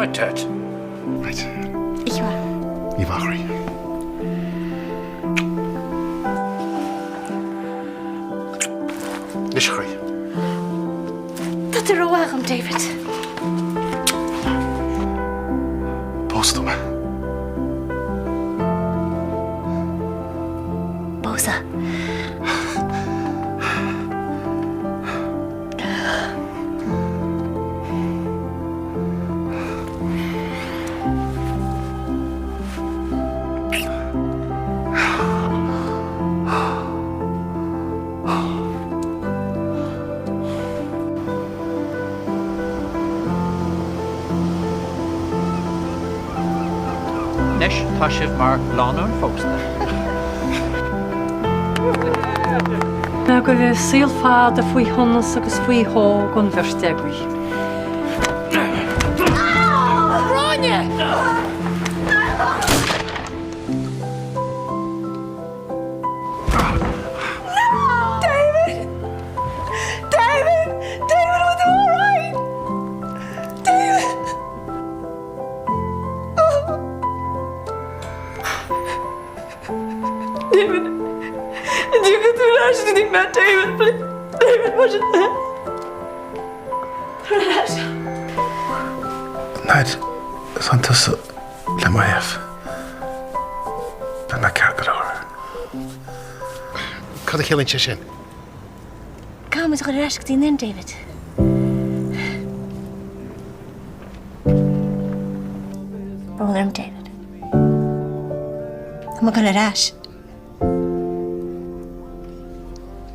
My tat. Right. Oíche mhaith. Oíche mhaith, a chroí. Anois, a chroí. Tá tú rómhaith dhom, David. Pósfaidh tú mé. Pósadh. Anois tá sibh mar lánúin phósta. Ná go raibh saol fada faoi shonas agus faoi shó don bheirt agaibh. Gráinne! David! David! David, bhfuil tú alright? David! David, dtiocfaidh tú ar ais go dtí mé, David, please. David, tá sé. Ar ais. Nuair a tánn tusa le mo thaobh, beidh mé ceart go leor. Cad a chiallaíonn sé sin? Caithfidh muid a dhul ar ais go dtí an inn, David. Brón orm, David. Tá mé ag dul ar ais.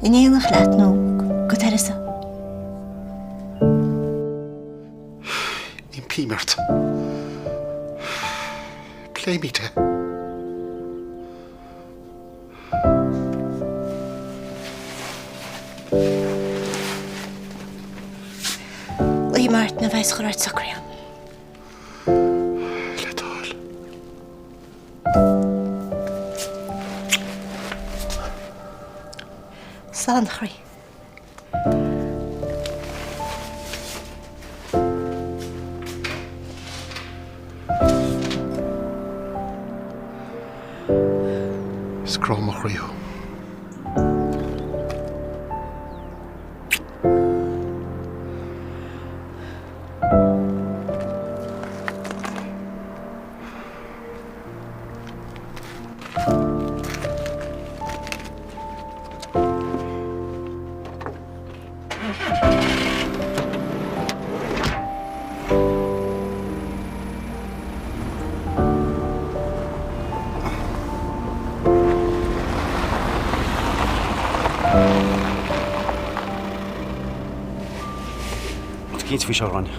In éineacht leat nó go Teresa. Impím ort. Pléimid é. Glaofaidh mé ort nuair a bheas chuile rud socraithe. Le do thoil. Slán, a chroí. Is grá mo chroí thú. Rud eicínt faoi seo, Gráinne.